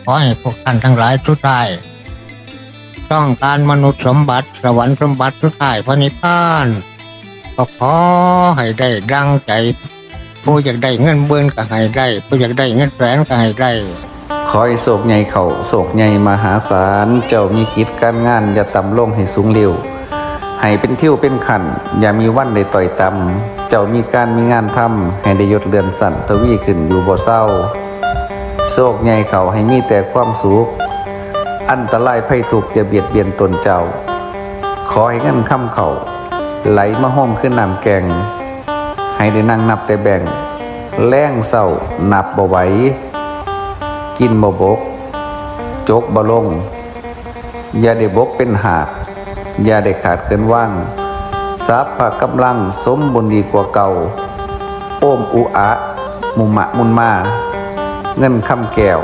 ຂໍໃຫ້ພວກທ່ານທັງຫຼາຍສຸດທ້າຍ ຕ້ອງການມະນຸດສົມບັດ ສະຫວັນສົມບັດ ສຸດທ້າຍພະນິບພານ ກໍຂໍໃຫ້ໄດ້ດັ່ງໃຈ ຜູ້ຢາກໄດ້ເງິນໝື່ນກໍໃຫ້ໄດ້ ຜູ້ຢາກໄດ້ເງິນແສນກໍໃຫ້ໄດ້. ຂໍໃຫ້ໂຊກໃຫຍ່ເຂົ້າ ໂຊກໃຫຍ່ມະຫາສານ ເຈົ້າມີກິດການງານຢ່າຕ່ຳລົງໃຫ້ສູງລິ້ວ ໃຫ້ເປັນທິວເປັນຂັ້ນ ຢ່າມີວັນໄດ້ຕ້ອຍຕ່ຳ ເຈົ້າມີການມີງານທຳ ໃຫ້ໄດ້ຍົດເລື່ອນຊັ້ນທະວີຂຶ້ນຢູ່ບໍ່ເຊົາ ໂຊກໃຫຍ່ເຂົ້າໃຫ້ມີແຕ່ຄວາມສຸກ ອັນຕະລາຍໄພທຸກຢ່າບຽດບຽນຕົນເຈົ້າ ຂໍໃຫ້ເງິນຄຳເຂົ້າ ໄຫຼມາໂຮມຄືນ້ຳແກ່ງ ໃຫ້ໄດ້ນັ່ງນັບແຕ່ແບັງ ແລງເຊົ້ານັບບໍ່ໄຫວ ກິນບໍ່ບົກ ຈົກບໍ່ລົງ ຢ່າໄດ້ບົກເປັນຫາກ ຢ່າໄດ້ຂາດເກີນວາງ ສັບພະກຳລັງສົມບູນດີກວ່າເກົ່າ ໂອມອຸອະ ມຸມະມຸນມາ ເງິນຄຳແກ້ວ